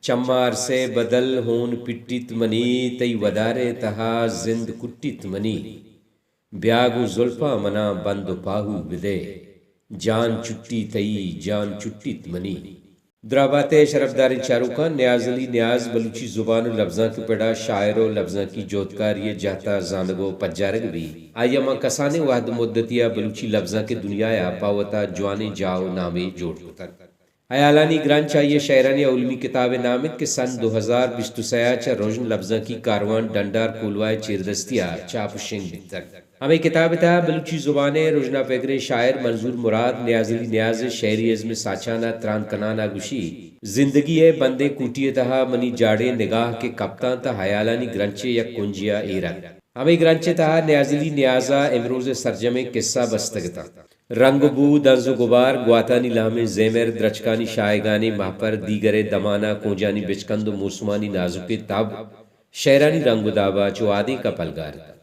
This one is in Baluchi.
چماں ارسئے بدل ہون پٹیت منی، تئی ودارئے تہا زند کٹیت منی۔ بیا گوں زلپاں منا بند و پاہو بدئے، جان چٹی تئی، جان چٹیت منی۔ دراباتئے شرپداریں چاروکاں، نیاز علی نیاز بلوچی زبان و لبزانک پڑا شاعر و لبزانکی جہدکاری جہتا زانگ و پجارگ بی۔ آئیا ماں کسانیں وہد مدتیا بلوچی لبزانک دنیایا پہ وتا جوانیں جاہ و نامے جوڑ کتگ۔ ہیالانی گرنچ آئی ء شئیرانی اولمی کتاب ء نام انت کہ سن دو ہزار بیست و سئے ء چہ رژن لبزانکی کاروان ڈنڈار کولواہ ء چیردستی ء چاپ و شنگ بیتگ۔ ہمے کتاب ء تہا بلوچی زبان ء رژنا پگریں شاعر منظور مراد نیاز علی نیاز ء شئیری ازم ء ساچان ء تران کنان ء گوشی، زندگی ء بندیں کوٹی ء تہا منی جاڑیں نگاہ کہ کپتاں تہ ہیالانی گرنچ ء یک کنجے ء ایر ات۔ ہمے گرنچ ء تہا نیازلی نیاز ء امروز ء سرجمیں کسہ بستگ اتاں۔ رنگ و بو، دنز و گبار، گواتانی لہمیں زیمر، درچکانی شاہگانیں مہپر، دیگر ء دمان ء کونجانی بچکند و موسمانی نازکیں تب، شئیرانی رنگ و داب ء چو آدینک ء پلگار اتاں۔